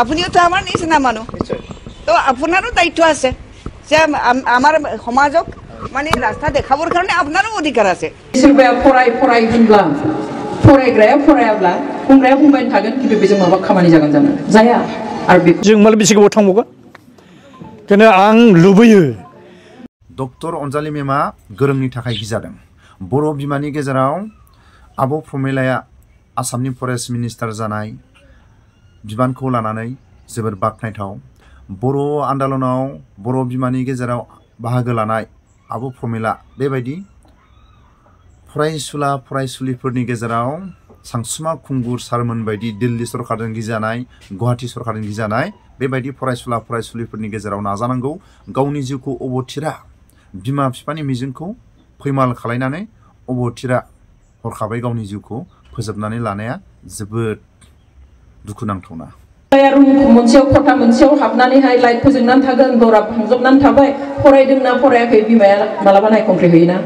আপুনিও তো আমার নিচিনা মানুহ তো আপোনাৰো দায়িত্ব আছে যে আমাৰ সমাজক মানে ৰাস্তা দেখাবৰ কাৰণে আপোনাৰো অধিকাৰ আছে सोरबाया फराय होनब्ला फरायग्राया फरायाब्ला बुंग्राया बुंबाय थागोन खिन्थु बेजों माबा खामानि जागोन जानो जाया आरो बे जों माला बेसे गोबाव थांबावगोन बेनो आं लुबैयो डक्टर अनजालि मेमआ गोरोंनि थाखाय गिजादों बर' बिमानि गेजेराव आब' प्रमिलाया आसामनि फरेस्ट मिनिस्टार जानाय बिबानखौ लानानै जोबोर बाख्नायथाव बर' आन्दलनाव बर' बिमानि गेजेराव बाहागो लानाय आब' प्रमिला बेबायदि फरायसुला फरायसुलिफोरनि गेजेराव सानसुमा खुंगुर सारमोन बायदि दिल्ली सरकारजों गिजानाय गुवाहाटी सरकारजों गिजानाय बेबायदि फरायसुला फरायसुलिफोरनि गेजेराव नाजानांगौ गावनि जिउखौ अबथिरा बिमा बिफानि मिजिंखौ फैमाल खालायनानै अबथिरा हरखाबै गावनि जिउखौ फोजोबनानै लानाया जोबोद दुखुनांथावना रुम मोनसेयाव खथा मोनसेयाव हाबनानैहाय लाइट फोजोंनानै थागोन दरा भांजोबनानै थाबाय फरायदोंना फरायाखै बिमाया मालाबा नायखंख्रिहैयोना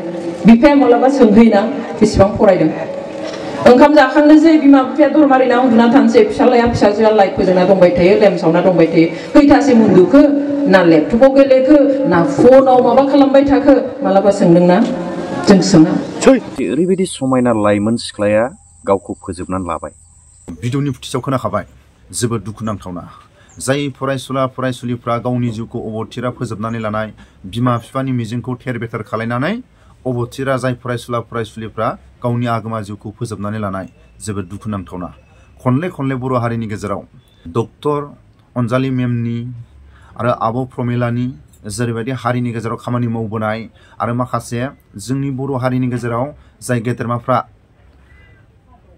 बिफाया मालाबा सोंहैयोना बेसेबां फरायदों ओंखाम जाखांनोसै बिमा बिफाया दर मारिना उन्दुना थानोसै फिसालाया फिसाजोआ लाइट फोजोंना दंबाय थायो लेम्प सावना दंबाय थायो खैथासिम उन्दुखो ना लेपटपाव गेलेखो ना फनाव माबा खालामबाय थाखो मालाबा सोंदोंना जों सोङा ओरैबायदि समायना लाइमोन सिख्लाया गावखौ फोजोबनानै लाबाय भिडिअनि फुटेजाव खोनाखाबाय जोबोद दुखुनांथावना जाय फरायसुला फरायसुलिफ्रा गावनि जिउखौ अबथिरा फोजोबनानै लानाय बिमा बिफानि मिजिंखौ थेर बेथेर खालायनानै अबथिरा जाय फरायसुला फरायसुलिफ्रा गावनि आगोमा जिउखौ फोजोबनानै लानाय जोबोद दुखुनांथावना खनले खनले बर' हारिनि गेजेराव डक्टर अनजालि मेमनि आरो आब' प्रमिलानि जेरैबायदि हारिनि गेजेराव खामानि मावबोनाय आरो माखासे जोंनि बर' हारिनि गेजेराव जाय गेदेरमाफ्रा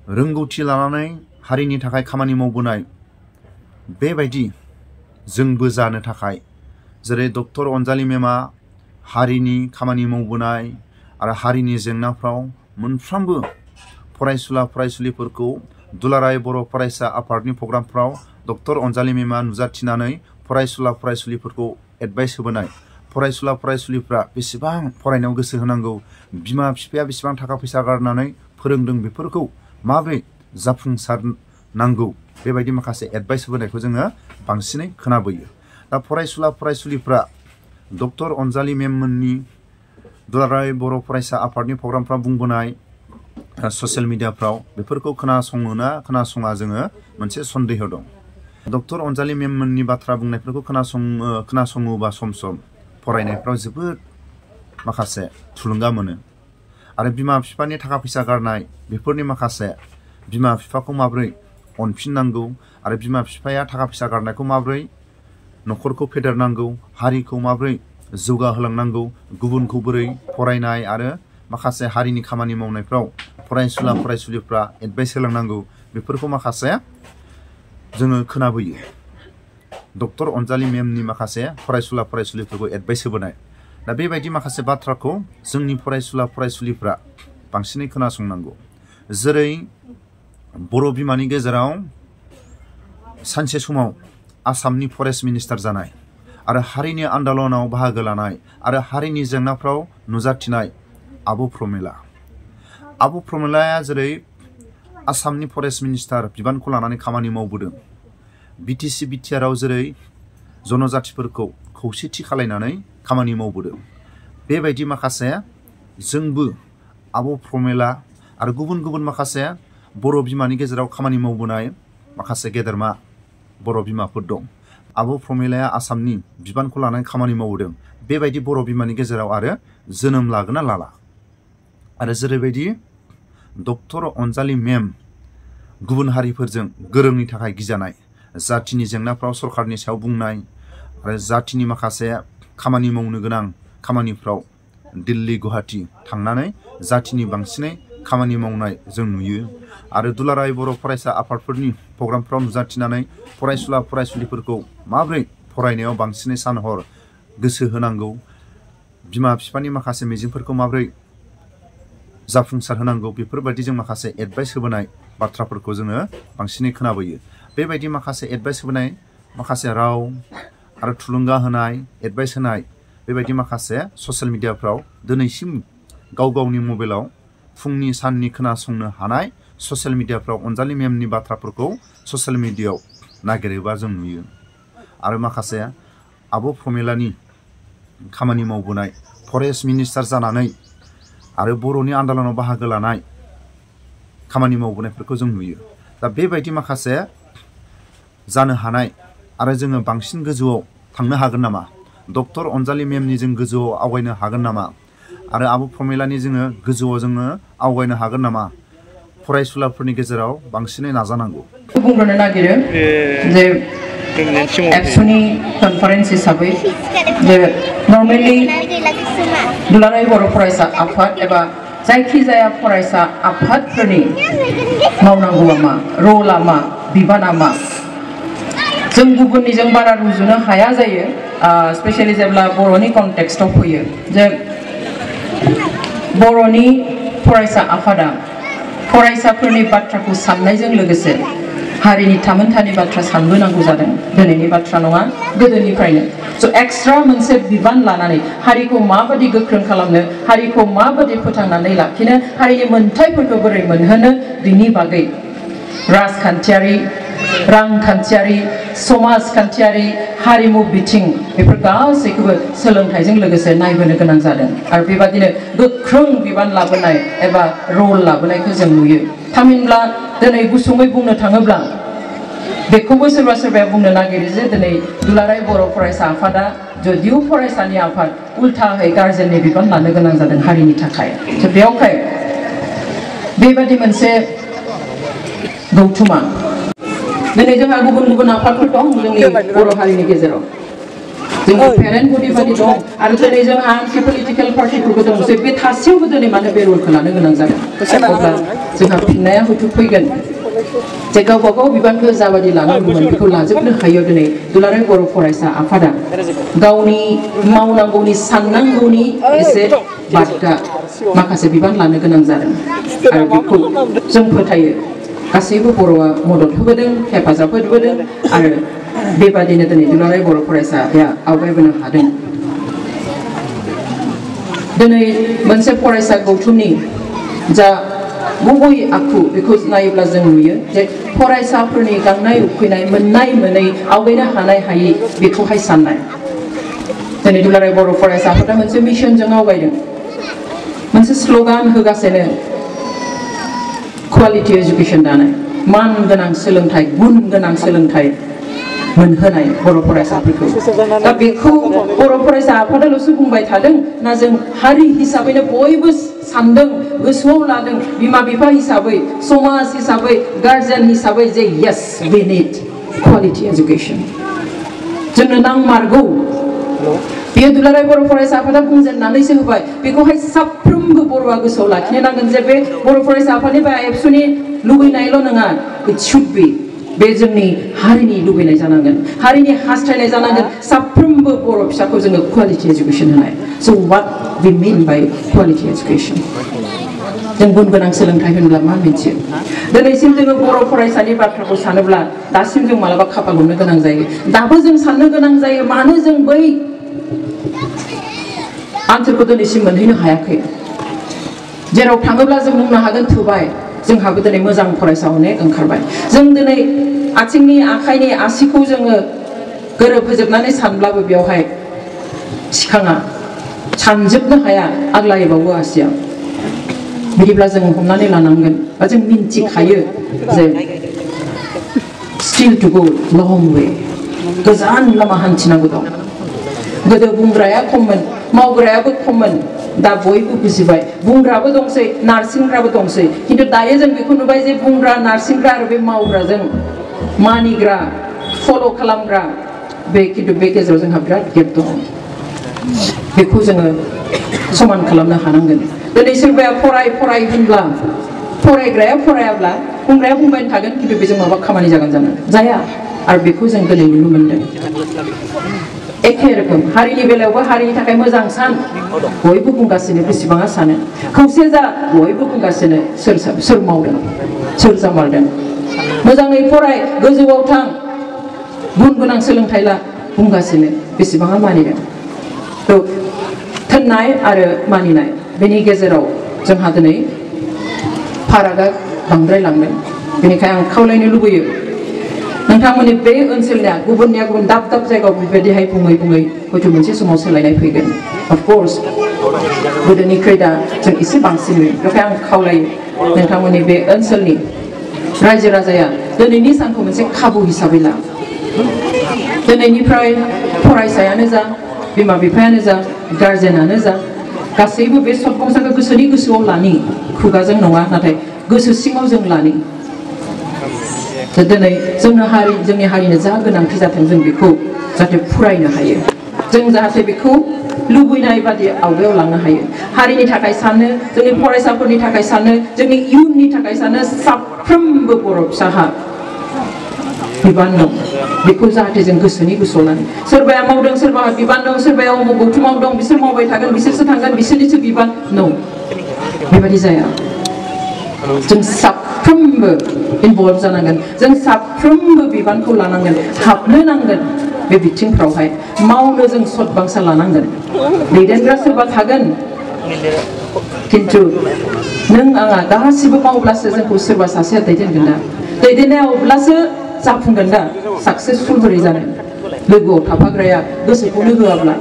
रोंगौथि लानानै हारिनि थाखाय खामानि मावबोनाय बेबायदि जोंबो जानो थाखाय जेरै डक्टर अनजालि मेमआ हारिनि खामानि मावबोनाय आरो हारिनि जेंनाफ्राव मोनफ्रोमबो फरायसुला फरायसुलिफोरखौ दुलाराय बर' फरायसा आफादनि प्रग्रामफ्राव डक्टर अनजालि मेमआ नुजाथिनानै फरायसुला फरायसुलिफोरखौ एडभाइस होबोनाय फरायसुला फरायसुलिफ्रा बेसेबां फरायनायाव गोसो होनांगौ बिमा बिफाया बेसेबां थाखा फैसा गारनानै फोरोंदों बेफोरखौ माबोरै जाफुंसारनांगौ बेबायदि माखासे एडभाइस होबोनायखौ जोङो बांसिनै खोनाबोयो दा फरायसुला फरायसुलिफ्रा डक्टर अनजालि मेममोननि दुलाराय बर' फरायसा आफादनि प्रग्रामफ्राव बुंबोनाय ससियेल मिडियाफ्राव बेफोरखौ खोनासङोना खोनासङा जोङो मोनसे सन्देह दं डक्टर अनजालि मेममोननि बाथ्रा बुंनायफोरखौ खोनासङोबा सम सम फरायनायफ्राव जोबोद माखासे थुलुंगा मोनो आरो बिमा बिफानि थाखा फैसा गारनाय बेफोरनि माखासे बिमा बिफाखौ माबोरै अनफिननांगौ आरो बिमा बिफाया थाखा फैसा गारनायखौ माबोरै न'खरखौ फेदेरनांगौ हारिखौ माबोरै जौगाहोलांनांगौ गुबुनखौ बोरै फरायनाय आरो माखासे हारिनि खामानि मावनायफ्राव फरायसुला फरायसुलिफ्रा एडभाइस होलांनांगौ बेफोरखौ माखासे जोङो खोनाबोयो डक्टर अनजालि मेमनि माखासे फरायसुला फरायसुलिफोरखौ एडभाइस होबोनाय दा बेबायदि माखासे बाथ्राखौ जोंनि फरायसुला फरायसुलिफ्रा बांसिनै खोनासंनांगौ जेरै बर' बिमानि गेजेराव सानसे समाव आसामनि फरेस्ट मिनिस्टार जानाय आरो हारिनि आन्दलनाव बाहागो लानाय आरो हारिनि जेंनाफ्राव नुजाथिनाय आब' प्रमिलाया जेरै आसामनि फरेस्ट मिनिस्टार बिबानखौ लानानै खामानि मावबोदों बिटिसि बिटिआरआव जेरै जनजातिफोरखौ खौसेथि खालायनानै खामानि मावबोदों बेबायदि माखासे जोंबो आब' प्रमिला आरो गुबुन गुबुन माखासे बर' बिमानि गेजेराव खामानि मावबोनाय माखासे गेदेरमा बर' बिमाफोर दं आब' प्रमिलाया आसामनि बिबानखौ लानानै खामानि मावदों बेबायदि बर' बिमानि गेजेराव आरो जोनोम लागोना लाला आरो जेरैबायदि डक्टर अनजालि मेम गुबुन हारिफोरजों गोरोंनि थाखाय गिजानाय जातिनि जेंनाफ्राव सरकारनि सायाव बुंनाय आरो जातिनि माखासे खामानि मावनो गोनां खामानिफ्राव दिल्ली गुवाहाटी थांनानै जातिनि बांसिनै खामानि मावनाय जों नुयो आरो दुलाराय बर' फरायसा आफादफोरनि प्रग्रामफ्राव नुजाथिनानै फरायसुला फरायसुलिफोरखौ माबोरै फरायनायाव बांसिनै सानहर गोसो होनांगौ बिमा बिफानि माखासे मिजिंफोरखौ माबोरै जाफुंसार होनांगौ बेफोरबायदि जों माखासे एडभाइस होबोनाय बाथ्राफोरखौ जोङो बांसिनै खोनाबोयो बेबायदि माखासे एडभाइस होबोनाय माखासे राव आरो थुलुंगा होनाय एडभाइस होनाय बेबायदि माखासे ससियेल मिडियाफ्राव दिनैसिम गाव गावनि मबाइलाव फुंनि साननि खोनासंनो हानाय ससियेल मिडियाफ्राव अनजालि मेमनि बाथ्राफोरखौ ससियेल मिडियायाव नागिरोबा जों नुयो आरो माखासे आब' प्रमिलानि खामानि मावबोनाय फरेस्ट मिनिस्टार जानानै आरो बर'नि आन्दलनाव बाहागो लानाय खामानि मावबोनायफोरखौ जों नुयो दा बेबायदि माखासे जानो हानाय आरो जोङो बांसिन गोजौआव थांनो हागोन नामा डक्टर अनजालि मेमनि जों गोजौआव आवगायनो हागोन नामा आरो आब' प्रमिलानि जोङो गोजौआव जोङो आवगायनो हागोन नामा फरायसुलाफोरनि गेजेराव बांसिनै नाजानांगौ बुंग्रोनो नागिरो जे एबसुनि कनफारेन्स हिसाबै जे नर्मेलि दुलाराय बर' फरायसा आफाद एबा जायखिजाया फरायसा आफादफोरनि मावनांगौआ मा रला मा बिबाना मा जों गुबुननिजों बारा रुजुनो हाया जायो स्पेशली जेब्ला बर'नि कन्टेक्स्टआव फैयो जे बर'नि फरायसा आफादा फरायसाफोरनि बाथ्राखौ साननायजों लोगोसे हारिनि थामोनथानि बाथ्रा सानबोनांगौ जादों दिनैनि बाथ्रा नङा गोदोनिफ्रायनो स' एक्सट्रा मोनसे बिबान लानानै हारिखौ माबादि गोख्रों खालामनो हारिखौ माबादि फोथांनानै लाखिनो हारिनि मोनथायफोरखौ बोरै मोनहोनो बिनि बागै राजखान्थियारि रांखान्थियारि समाजखान्थियारि हारिमु बिथिं बेफोर गासैखौबो सोलोंथाइजों लोगोसे नायबोनो गोनां जादों आरो बेबादिनो गोख्रों बिबान लाबोनाय एबा रल लाबोनायखौ जों नुयो थामहिनब्ला दिनै गुसुङै बुंनो थाङोब्ला बेखौबो सोरबा सोरबाया बुंनो नागिरो जे दिनै दुलाराय बर' फरायसा आफादा जदिउ फरायसानि आफाद उल्थाहै गार्जेननि बिबान लानो गोनां जादों हारिनि थाखाय बेयावहाय बेबादि मोनसे गौथुमा दिनै जोंहा गुबुन गुबुन आफादफोर दं जोंनि बर' हारिनि गेजेराव जोंहा पेरेन्ट बडि बादि दं आरो दिनै जोंहा आन्टि पलिटिकेल पार्टिफोरबो दंसै बे थासेयावबो दिनै मानो बे रलखौ लानो गोनां जादों अब्ला जोंहा फिननाया हयथ' फैगोन जे गावबा गाव बिबानखौ जाबादि लानांगौमोन बेखौ लाजोबनो हायो दिनै दुलाराय बर' फरायसा आफादा गावनि मावनांगौनि साननांगौनि एसे बादगा माखासे बिबान लानो गोनां जादों आरो बेखौ जों फोथायो गासैबो बर'आ मदद होबोदों हेफाजाब होबोदों आरो बेबादिनो दिनै दुलाराय बर' फरायसाया आवगायबोनो हादों दिनै मोनसे फरायसा गौथुमनि जा गुबै आखु बेखौ नायोब्ला जों नुयो जे फरायसाफोरनि गांनाय उखैनाय मोननाय मोनै आवगायनो हानाय हायै बेखौहाय साननाय दिनै दुलाराय बर' फरायसा आफादा मोनसे मिशनजों आवगायदों मोनसे स्ल'गान होगासिनो क्वालिटी एजुकेशन दानाय मान गोनां सोलोंथाइ गुन गोनां सोलोंथाइ मोनहोनाय बर' फरायसाफोरखौ दा बेखौ बर' फरायसा आफादाल'सो बुंबाय थादों ना जों हारि हिसाबैनो बयबो सानदों गोसोआव लादों बिमा बिफा हिसाबै समाज हिसाबै गार्जेन हिसाबै जे yes we need quality education जोंनो नांमारगौ बेयो दुलाराय बर' फरायसा आफादा बुंजेननानैसो होबाय बेखौहाय साफ्रोमबो बर'आ गोसोआव लाखिनो नांगोन जे बे बर' फरायसा आफादनि बा एबसुनि लुबैनायल' नङा इट शुड बी बे जोंनि हारिनि लुबैनाय जानांगोन हारिनि हास्थायनाय जानांगोन साफ्रोमबो बर' फिसाखौ जोङो क्वालिटी एजुकेशन होनाय so' what we mean by quality education जों गुन गोनां सोलोंथाइ होनब्ला मा मिथियो दिनैसिम जोङो बर' फरायसानि बाथ्राखौ सानोब्ला दासिम जों मालाबा खाफाल हमनो गोनां जायो दाबो जों साननो गोनां जायो मानो जों बै आनसारखौ दिनैसिम मोनहैनो हायाखै जेराव थाङोब्ला जों बुंनो हागोन थोबाय जोंहाबो दिनै मोजां फरायसा अनेक ओंखारबाय जों दिनै आथिंनि आखाइनि आसिखौ जोङो गोरोबहोजोबनानै सानब्लाबो बेवहाय सिखाङा सानजोबनो हाया आग्लायबावो आसिया बिदिब्ला जों हमनानै लानांगोन बा जों मिन्थिखायो जे स्टिल टु गो लं वे गोजान लामा हान्थिनांगौ दं गोदो बुंग्राया खममोन मावग्रायाबो खममोन दा बयबो बुजिबाय बुंग्राबो दंसै नारसिनग्राबो दंसै खिन्थु दायो जों बेखौ नुबाय जे बुंग्रा नारसिनग्रा आरो बे मावग्राजों मानिग्रा फल' खालामग्रा बे खिन्थु बे गेजेराव जोंहा बिराद गेप दं बेखौ जोङो समान खालामनो हानांगोन दिनै सोरबाया फराय होनब्ला फरायग्राया फरायाब्ला बुंग्राया बुंबाय थागोन खिन्थु बेजों माबा खामानि जाया आरो बेखौ जों दिनै नुनो मोनदों एखे रोखोम हारिनि बेलायावबो हारिनि थाखाय मोजां सान बयबो बुंगासिनो बेसेबाङा सानो खौसे जा बयबो बुंगासिनो सोर मावदों सोर जामारदों मोजाङै फराय गोजौआव थां गुन गोनां सोलोंथाइ ला बुंगासिनो बेसेबाङा मानिदों थ' थोननाय आरो मानिनाय बेनि गेजेराव जोंहा दिनै फारागा बांद्राय लांदों बेनिखायनो आं खावलायनो लुबैयो नोंथां नोंथांमोननि बे ओनसोलनिया गुबुननिया गुबुन दाब दाब जायगायाव बेबायदिहाय बुङै बुङै हयथ' मोनसे समाव सोलायनाय फैगोन अफकर्स गोदोनिख्रुइ दा जों एसे बांसिन नुयो बेखायनो आं खावलायो नोंथांमोननि बे ओनसोलनि रायजो राजाया दिनैनि सानखौ मोनसे खाबु हिसाबै ला दिनैनिफ्राय फरायसायानो जा बिमा बिफायानो जा गार्जेनानो जा गासैबो बे सतबांसाखौ गोसोनि गोसोआव लानि खुगाजों नङा नाथाय गोसो सिङाव जों लानि दिनै जोंनि हारिनो जा गोनांथि जाथों जों बेखौ जाहाथे फरायनो हायो जों जाहाथे बेखौ लुबैनाय बादि आवगायाव लांनो हायो हारिनि थाखाय सानो जोंनि फरायसाफोरनि थाखाय सानो जोंनि इयुननि थाखाय सानो साफ्रोमबो बर' फिसाहा बिबान दं बेखौ जाहाथे जों गोसोनि गोसोआव लानो सोरबाया मावदों सोरबाहा बिबान दं सोरबाया अमुक गौथुमाव दं बिसोर मावबाय थागोन बिसोरसो थांगोन बिसोरनिसो बिबान न' बेबायदि जाया जों साफ्रोमबो इनभल्भ जानांगोन जों साफ्रोमबो बिबानखौ लानांगोन हाबनो नांगोन बे बिथिंफ्रावहाय मावनो जों सतबांसा लानांगोन दैदेनग्रा सोरबा थागोन खिन्थु नों आंहा गासिबो मावब्लासो जोंखौ सोरबा सासेया दैदेनगोन दा दैदेननाया अब्लासो जाफुंगोन दा साक्सेसफुल बोरै जानो लोगोआव थाफाग्राया गोसोखौनो होआब्ला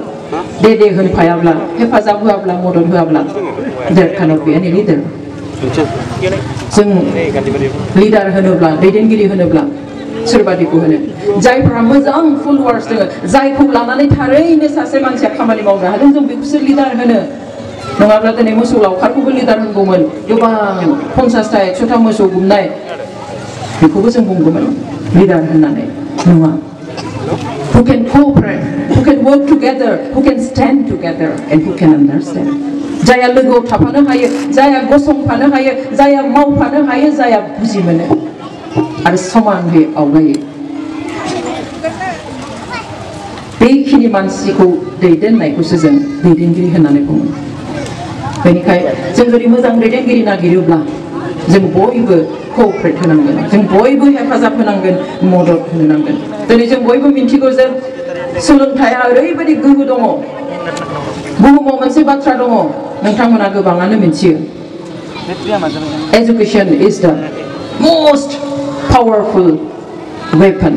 दे होनफायाब्ला हेफाजाब होआब्ला मदद होआब्ला देयर कानट बि एनि लिडार जों लिडार होनोब्ला दैदेनगिरि होनोब्ला सोरबादिखौ होनो जायफोरा मोजां फलोवार्स दङ जायखौ लानानै थारैनो सासे मानसिया खामानि मावनो हादों जों बेखौसो लिडार होनो नङाब्ला दिनै मोसौ लावखारखौबो लिडार होनगौमोन गोबां 50टा 100टा मोसौ गुमनाय बेखौबो जों बुंगौमोन लिडार होननानै नङा who can cooperate who can work together who can stand together and who can understand जाया लोगोआव थाफानो हायो जाया गसंफानो हायो जाया मावफानो हायो जाया बुजि मोनो आरो समानहै आवगायो बेखिनि मानसिखौ दैदेननायखौसो जों दैदेनगिरि होननानै बुङो बेनिखायनो जों जुदि मोजां दैदेनगिरि नागिरोब्ला जों बयबो क'अपारेट होनांगोन जों बयबो हेफाजाब होनांगोन मदद होनो नांगोन दिनै जों बयबो मिन्थिगौ जे सोलोंथाइया ओरैबायदि गोहो दङ बुहुमाव मोनसे बाथ्रा दङ नोंथांमोना गोबाङानो मिथियो एजुकेशन इज द मोस्ट पावरफुल वेपन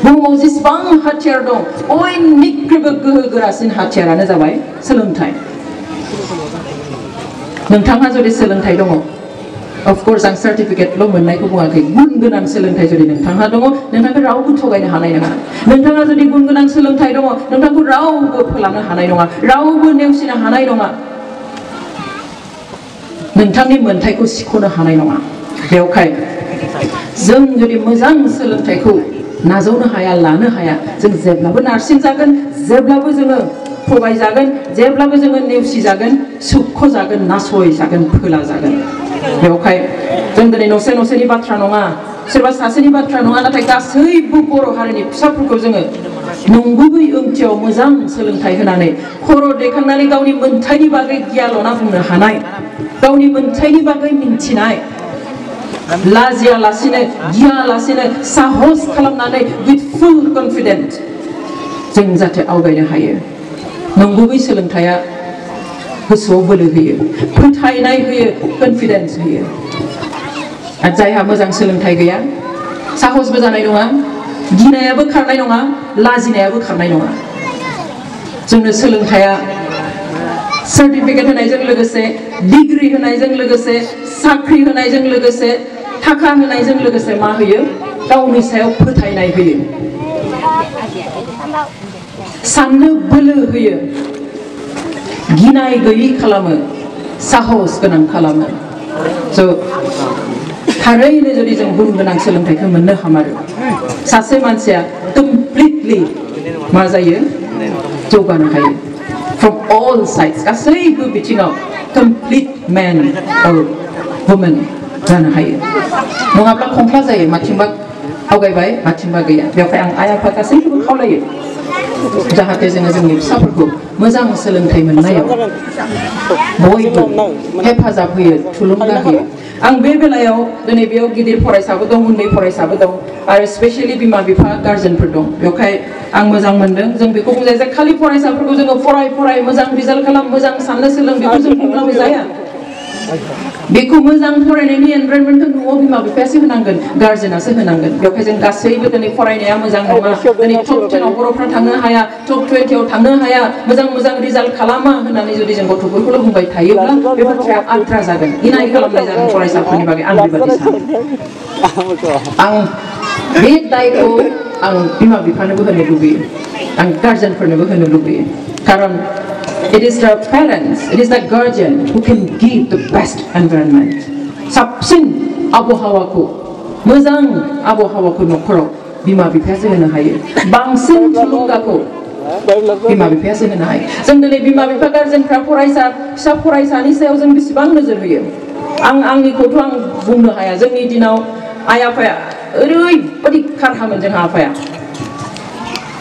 बुहुमाव जेसेबां हाथियार दं बयनिख्रुइबो गोहो गोरासिन हाथियारानो जाबाय सोलोंथाइ नोंथांहा जुदि सोलोंथाइ दङ अफकर्स आं सार्टिफिकेटल' मोननायखौ बुङाखै गुन गोनां सोलोंथाइ जुदि नोंथांहा दङ नोंथांखौ रावबो थगायनो हानाय नङा नोंथाङा जुदि गुन गोनां सोलोंथाइ दङ नोंथांखौ रावबो फोलानो हानाय नङा रावबो नेवसिनो हानाय नङा नोंथांनि मोन्थाइखौ सिख'नो हानाय नङा बेवहाय जों जुदि मोजां सोलोंथाइखौ नाजावनो हाया लानो हाया जों जेब्लाबो नारसिनजागोन जेब्लाबो जोङो थगायजागोन जेब्लाबो जोङो नेवसिजागोन सोबख'जागोन नासयजागोन फोलाजागोन बेवहाय जों दिनै न'सेनि बाथ्रा नङा सोरबा सासेनि बाथ्रा नङा नाथाय गासैबो बर' हारिनि फिसाफोरखौ जोङो नंगुबै ओंथियाव मोजां सोलोंथाइ होनानै खर' दैखांनानै गावनि मोन्थाइनि बागै गियाल'ना बुंनो हानाय गावनि मोन्थाइनि बागै मिन्थिनाय लाजियालासिनो गियालासिनो साहस खालामनानै विथ फुल कनफिडेन्स जों जाहाथे आवगायनो हायो नंगुबै सोलोंथाइया गोसोआव बोलो होयो फोथायनाय होयो कनफिडेन्स होयो आरो जायहा मोजां सोलोंथाइ गैया साहसबो जानाय नङा गिनायाबो खारनाय नङा लाजिनायाबो खारनाय नङा जोंनो सोलोंथाइया सार्टिफिकेट होनायजों लोगोसे डिग्री होनायजों लोगोसे साख्रि होनायजों लोगोसे थाखा होनायजों लोगोसे मा होयो गावनि सायाव फोथायनाय होयो साननो बोलो होयो गिनाय गैयि खालामो साहस गोनां खालामो स' थारैनो जुदि जों गुन गोनां सोलोंथाइखौ मोननो हामारो सासे मानसिया कमप्लिटलि मा जायो जौगानो हायो फ्रम अल साइड्स गासैबो बिथिङाव कमप्लिट मेन और वुमेन जानो हायो नङाब्ला खंख्ला जायो माथिंबा आवगायबाय माथिंबा गैया बेवहाय आं आइ आफा गासैखौबो खावलायो जाहाथे जोङो जोंनि फिसाफोरखौ मोजां सोलोंथाइ मोननायाव बयबो हेफाजाब होयो थुलुंगा होयो आं बे बेलायाव दिनै बेयाव गिदिर फरायसाबो दं उन्दै फरायसाबो दं आरो स्पेसियेलि बिमा बिफा गार्जेनफोर दं बेवहाय आं मोजां मोनदों जों बेखौ बुंजायो जे खालि फरायसाफोरखौ जोङो फराय मोजां रिजाल्ट खालाम मोजां साननो सोलों बेखौ जों बुंब्लाबो जाया बेखौ मोजां फरायनायनि एनभाइरनमेन्टखौ न'आव बिमा बिफायासो होनांगोन गार्जेनासो होनांगोन बेवहाय जों गासैबो दिनै फरायनाया मोजां नङा दिनै टप 10 बर'फ्रा थांनो हाया टप 20 थांनो हाया मोजां रिजाल्ट खालामा होननानै जुदि जों गथ'फोरखौल' बुंबाय थायोब्ला बे बाथ्राया आद्रा जागोन इनाय खालामनाय जागोन फरायसाफोरनि बागै आं बेबायदि सानो आं बे दायखौ आं बिमा बिफानोबो होनो लुबैयो आं गार्जेनफोरनोबो होनो लुबैयो खारन it is the parents, it is the guardian who can give the best environment. साबसिन आबहावाखौ मोजां आबहावाखौ न'खराव बिमा बिफायासो होनो हायो बांसिन थुलुंगाखौ बिमा बिफायासो होनो हायो जों दिनै बिमा बिफा गार्जेनफ्रा फिसा फरायसानि सायाव जों बेसेबां नोजोर होयो आंनिखौथ' आं बुंनो हाया जोंनि दिनाव आइ आफाया ओरैबायदि खारहामोन जोंहा आफाया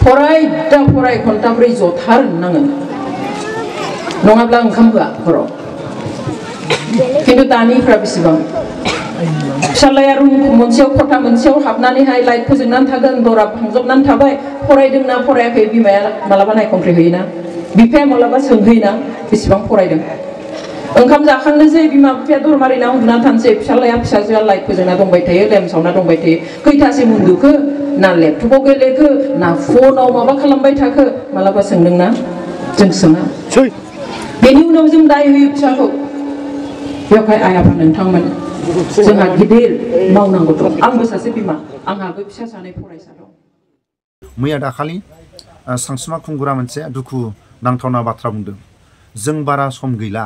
फराय घन्टाब्रै जथार नाङो नङाब्ला ओंखाम होआ हराव खिन्थु दानिफ्रा बेसेबां फिसालाया रुम मोनसेयाव खथा मोनसेयाव हाबनानैहाय लाइट फोजोंनानै थागोन दरा फांजबनानै थाबाय फरायदोंना फरायाखै बिमाया मालाबा नायखंख्रेहैयोना बिफाया मालाबा सोंहैयोना बेसेबां फरायदों ओंखाम जाखांनोसै बिमा बिफाया दरमारिना उन्दुना थानोसै फिसाजोआ लाइट फोजोंना दंबाय थायो लेम्प सावना दंबाय थायो खैथासिम उन्दुखो ना लेपटपाव गेलेखो ना फनाव माबा खालामबाय थाखो मालाबा सोंदोंना जों सोङा बेनि उनाव जों दाय होयो फिसाखौ बेवहाय आइ आफा नोंथांमोन जोंहा गिदिर मावनांगौ दं आंबो सासे बिमा आंहाबो फिसा सानै फरायसा दं मैया दाखालि सानसुमा खुंगुरा मोनसे दुखु नांथावना बाथ्रा बुंदों जों बारा सम गैला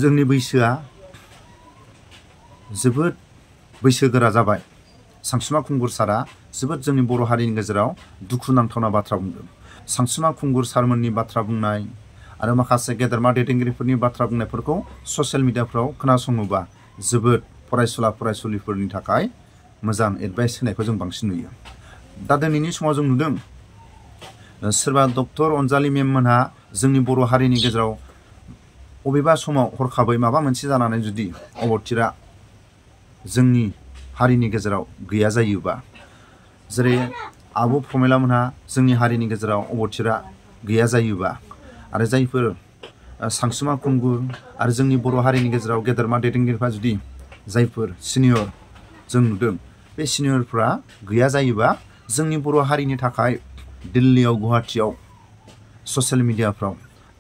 जोंनि बैसोआ जोबोद बैसोगोरा जाबाय सानसुमा खुंगुर सारा जोबोद जोंनि बर' हारिनि गेजेराव दुखु नांथावना बाथ्रा बुंदों सानसुमा खुंगुर सारमोननि बाथ्रा बुंनाय आरो माखासे गेदेरमा दैदेनगिरिफोरनि बाथ्रा बुंनायफोरखौ ससियेल मिडियाफ्राव खोनासङोबा जोबोद फरायसुलिफोरनि थाखाय मोजां एडभाइस होनायखौ जों बांसिन नुयो दा दिनैनि समाव जों नुदों सोरबा डक्टर अनजालि मेम मोनहा जोंनि बर' हारिनि गेजेराव अबेबा समाव हरखाबै माबा मोनसे जानानै जुदि अबथिरा जोंनि हारिनि गेजेराव गैया जायोबा जेरै आब' प्रमेला मोनहा जोंनि हारिनि गेजेराव अबथिरा गैया जायोबा आरो जायफोर सानसुमा खुंगुर आरो जोंनि बर' हारिनि गेजेराव गेदेरमा दैदेनगिरिफ्रा जुदि जायफोर सिनियर जों नुदों बे सिनियरफ्रा गैया जायोबा जोंनि बर' हारिनि थाखाय दिल्लीयाव गुवाहाटियाव ससियेल मिडियाफ्राव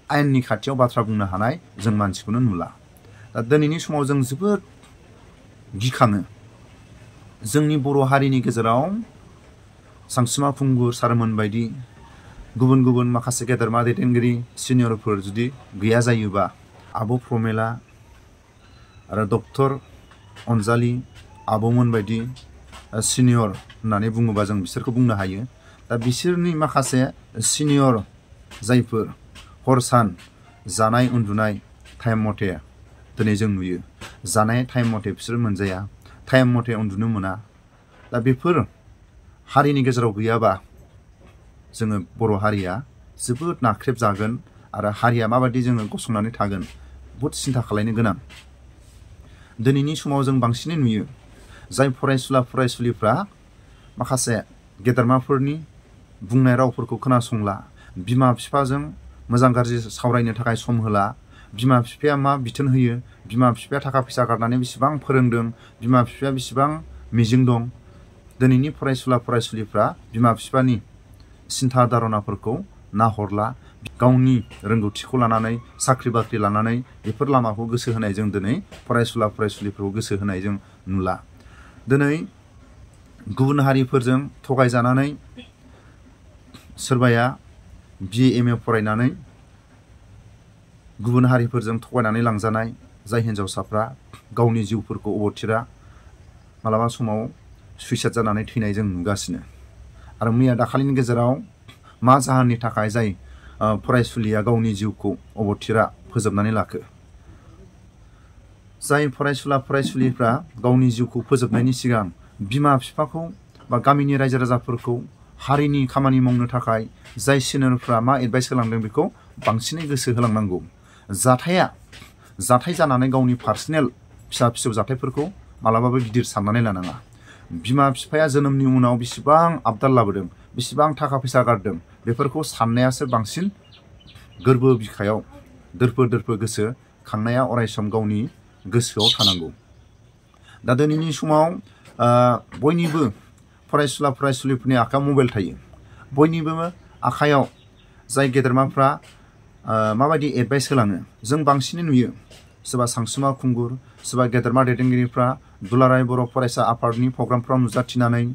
आयेननि खाथियाव बाथ्रा बुंनो हानाय जों मानसिखौनो नुला दा दिनैनि समाव जों जोबोद गिखाङो जोंनि बर' हारिनि गेजेराव सानसुमा खुंगुर सारमोन बायदि गुबुन माखासे गेदेरमा दैदेनगिरि सिनियरफोर जुदि गैया जायोबा आब' प्रमेला आरो डक्टर अनजालि आब'मोन बायदि सिनियर होननानै बुङोबा जों बिसोरखौ बुंनो हायो दा बिसोरनि माखासे सिनियर जायफोर हर सान जानाय उन्दुनाय टाइम मथे दिनै जों नुयो जानाय टाइम मथे बिसोर मोनजाया टाइम मथे उन्दुनो मोना दा बेफोर हारिनि गेजेराव गैयाबा जोङो बर' हारिया जोबोद नाख्रेबजागोन आरो हारिया माबायदि जोङो गसंनानै थागोन बहुद सिन्था खालामनो गोनां दिनैनि समाव जों बांसिनै नुयो जाय फरायसुलिफ्रा माखासे गेदेरमाफोरनि बुंनाय रावफोरखौ खोनासंला बिमा बिफाजों मोजां गाज्रि सावरायनो थाखाय सम होला बिमा बिफाया मा बिथोन होयो बिमा बिफाया थाखा फैसा गारनानै बेसेबां फोरोंदों बिमा बिफाया बेसेबां मिजिं दं दिनैनि फरायसुलिफ्रा बिमा बिफानि सिन्था धारनाफोरखौ नाहरला गावनि रोंगौथिखौ लानानै साख्रि बाख्रि लानानै बेफोर लामाखौ गोसो होनायजों दिनै फरायसुलिफोरखौ गोसो होनायजों नुला दिनै गुबुन हारिफोरजों थगायजानानै सोरबाया BA MA फरायनानै गुबुन हारिफोरजों थगायनानै लांजानाय जाय हिन्जावसाफ्रा गावनि जिउफोरखौ अबथिरा मालाबा समाव सुइसाइड जानानै थैनाय जों नुगासिनो आरो मैया दाखालिनि गेजेराव मा जाहोननि थाखाय जाय फरायसुलिया गावनि जिउखौ अबथिरा फोजोबनानै लाखो जाय फरायसुलिफ्रा गावनि जिउखौ फोजोबनायनि सिगां बिमा बिफाखौ बा गामिनि रायजो राजाफोरखौ हारिनि खामानि मावनो थाखाय जाय सिनियरफ्रा मा एडभाइस होलांदों बेखौ बांसिनै गोसो होलांनांगौ जाथाय जानानै गावनि पार्सनेल फिसा जाथायफोरखौ मालाबाबो गिदिर साननानै लानाङा बिमा बिफाया जोनोमनि उनाव बेसेबां आबदाल लाबोदों बेसेबां थाखा फैसा गारदों बेफोरखौ साननायासो बांसिन गोरबो बिखायाव दोरफो गोसो खांनाया अरायसम गावनि गोसोआव थानांगौ। दा दिनैनि समाव बयनिबो फरायसुला फरायसुलिफोरनि आखायाव मबाइल थायो। बयनिबो आखायाव जाय गेदेरमाफ्रा माबायदि एडभाइस होलाङो जों बांसिनै नुयो। सोरबा सानसुमा खुंगुर, सोरबा गेदेरमा दैदेनगिरिफ्रा दुलाराय बर' फरायसा आफादनि प्रग्रामफ्राव नुजाथिनानै,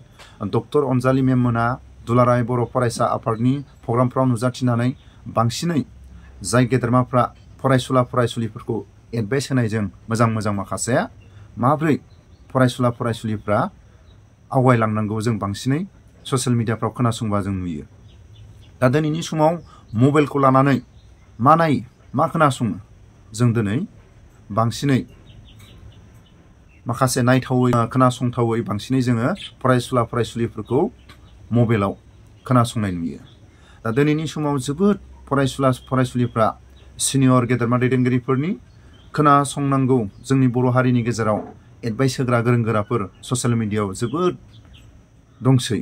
डक्टर अनजालि मेम मोना दुलाराय बर' फरायसा आफादनि प्रग्रामफ्राव नुजाथिनानै बांसिनै जाय गेदेरमाफ्रा फरायसुला फरायसुलिफोरखौ एडभाइस होनायजों मोजां मोजां माखासे माब्रै फरायसुला फरायसुलिफ्रा आवगायलांनांगौ जों बांसिनै ससियेल मिडियाफ्राव खोनासंबा जों नुयो। दा दिनैनि समाव मबाइलखौ लानानै मा नायो मा खोनासङो जों दिनै बांसिनै माखासे नायथावै खोनासंथावै बांसिनै जोङो फरायसुला फरायसुलिफोरखौ मबाइलाव खोनासंनाय नुयो। दा दिनैनि समाव जोबोद फरायसुला फरायसुलिफ्रा सिनियर गेदेरमा दैदेनगिरिफोरनि खोनासंनांगौ जोंनि बर' हारिनि गेजेराव एडभाइस होग्रा गोरों गोराफोर ससियेल मिडियायाव जोबोद दंसै।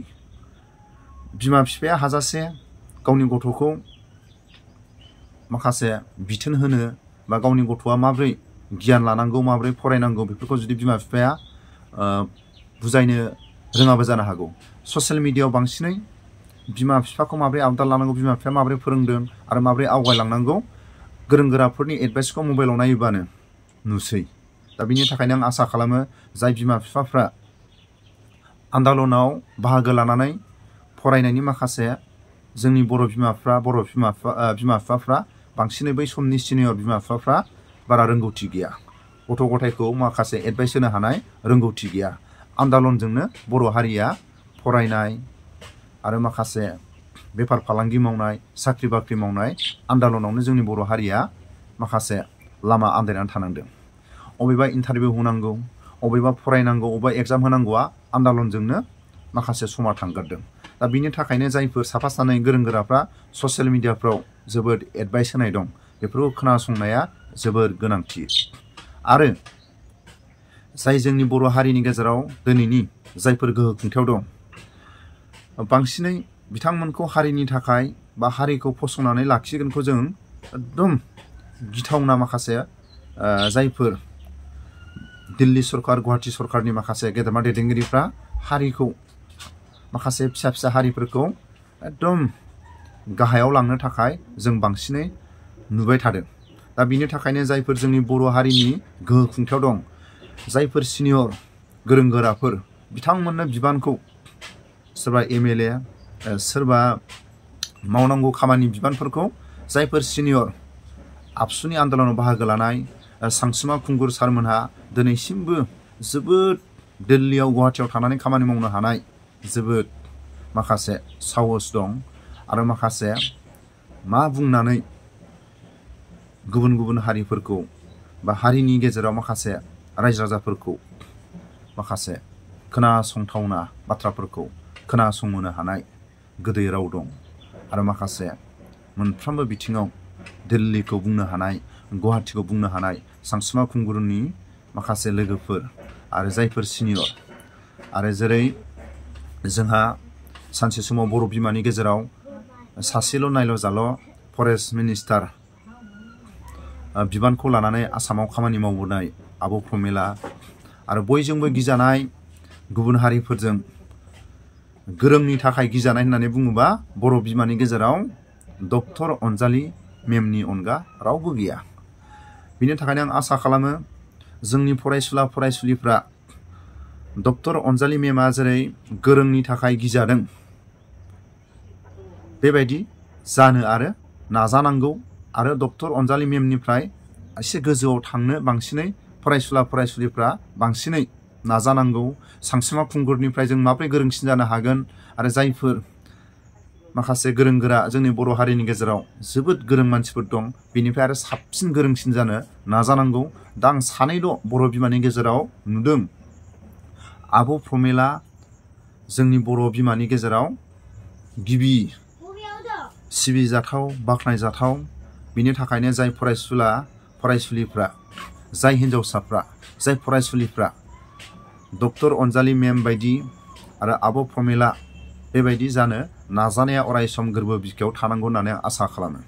बिमा बिफाया हाजासे गावनि गथ'खौ माखासे बिथोन होनो बा गावनि गथ'आ माब्रै गियान लानांगौ माब्रै फरायनांगौ बेफोरखौ जुदि बिमा बिफाया बुजायनो रोङाबो जानो हागौ। ससियेल मिडियायाव बांसिनै बिमा बिफाखौ माब्रै आबदाल लानांगौ, बिमा बिफाया माब्रै फोरोंदों आरो माब्रै आवगायलांनांगौ गोरों गोराफोरनि एडभाइसखौ मबाइलाव नायोबानो नुसै। दा बिनि थाखायनो आं आसा खालामो जाय बिमा बिफाफ्रा आन्दालनाव बाहागो लानानै फरायनायनि माखासे जोंनि बर' बिमा बिफाफ्रा बांसिनै बै समनि सिनियर बिमा बिफाफ्रा बारा रोंगौथि गैया। गथ' गथायखौ माखासे एडभाइस होनो हानाय रोंगौथि गैया। आन्दालनजोंनो बर' हारिया फरायनाय आरो माखासे बेफार फालांगि मावनाय, साख्रि बाख्रि मावनाय आन्दालनावनो जोंनि बर' हारिया माखासे लामा आन्दायनानै थानांदों। अबेबा इन्टारभिउ होनांगौ, अबेबा फरायनांगौ, अबेबा एग्जाम होनांगौआ आन्दालनजोंनो माखासे समा थांगारदों। दा बिनि थाखायनो जायफोर साफा सानै गोरों गोराफ्रा ससियेल मिडियाफ्राव जोबोद एडभाइस होनाय दं बेफोरखौ खोनासंनाया जोबोर गोनांथि। आरो जाय जोंनि बर' हारिनि गेजेराव दिनैनि जायफोर गोहो खुंथायाव दं बांसिनै बिथांमोनखौ हारिनि थाखाय बा हारिखौ फसंनानै लाखिगोनखौ जों एकदम गिथावना माखासे जायफोर दिल्ली सरकार, गुवाहाटि सरकारनि माखासे गेदेरमा दैदेनगिरिफ्रा हारिखौ माखासे फिसा फिसा हारिफोरखौ एकदम गाहायाव लांनो थाखाय जों बांसिनै नुबाय थादों। दा बिनि थाखायनो जायफोर जोंनि बर' हारिनि गोहो खुंथायाव दं, जायफोर सिनियर गोरों गोराफोर बिथांमोननो बिबानखौ सोरबा MLA, सोरबा मावनांगौ खामानि बिबानफोरखौ जायफोर सिनियर आबसुनि आन्दलनाव बाहागो लानाय सानसुमा खुंगुर सारमोनहा दिनैसिमबो जोबोद दिल्लीयाव गुवाहाटियाव थानानै खामानि मावनो हानाय जोबोद माखासे साहस दं आरो माखासे मा बुंनानै गुबुन गुबुन हारिफोरखौ बा हारिनि गेजेराव माखासे रायजो राजाफोरखौ माखासे खोनासंथावना बाथ्राफोरखौ खोनासंहोनो हानाय गोदै राव दं आरो माखासे मोनफ्रोमबो बिथिङाव दिल्लीखौ बुंनो हानाय, गुवाहाटिखौ बुंनो हानाय सानसुमा खुंगुरनि माखासे लोगोफोर आरो जायफोर सिनियर आरो जेरै जोंहा सानसे समाव बर' बिमानि गेजेराव सासेल' नायल' जाल' फरेस्ट मिनिस्टार बिबानखौ लानानै आसामाव खामानि मावबोनाय आब' प्रमिला आरो बयजोंबो गिजानाय गुबुन हारिफोरजों गोरोंनि थाखाय गिजानाय होननानै बुङोबा बर' बिमानि गेजेराव डक्टर अनजालि मेमनि अनगा रावबो गैया। बिनि थाखायनो आं आसा खालामो जोंनि फरायसुला फरायसुलिफ्रा डक्टर अनजालि मेमा जेरै गोरोंनि थाखाय गिजादों बेबायदि जानो आरो नाजानांगौ आरो डक्टर अनजालि मेमनिफ्राय एसे गोजौआव थांनो बांसिनै फरायसुला फरायसुलिफ्रा बांसिनै नाजानांगौ। सानसुमा खुंगुरनिफ्राय जों माबोरै गोरोंसिन जानो हागोन आरो जायफोर माखासे गोरों गोरा जोंनि बर' हारिनि गेजेराव जोबोद गोरों मानसिफोर दं बेनिफ्राय आरो साबसिन गोरोंसिन जानो नाजानांगौ। दा आं सानैल' बर' बिमानि गेजेराव नुदों, आब' प्रमिला जोंनि बर' बिमानि गेजेराव गिबि सिबिजाथाव बाख्नायजाथाव। बिनि थाखायनो जाय फरायसुला फरायसुलिफ्रा, जाय हिन्जावसाफ्रा, जाय फरायसुलिफ्रा डक्टर अनजालि मेम बायदि आरो आब' प्रमिला बेबायदि जानो नाजानाया अरायसम गोरबो बिखायाव थानांगौ होननानै आं आसा खालामो।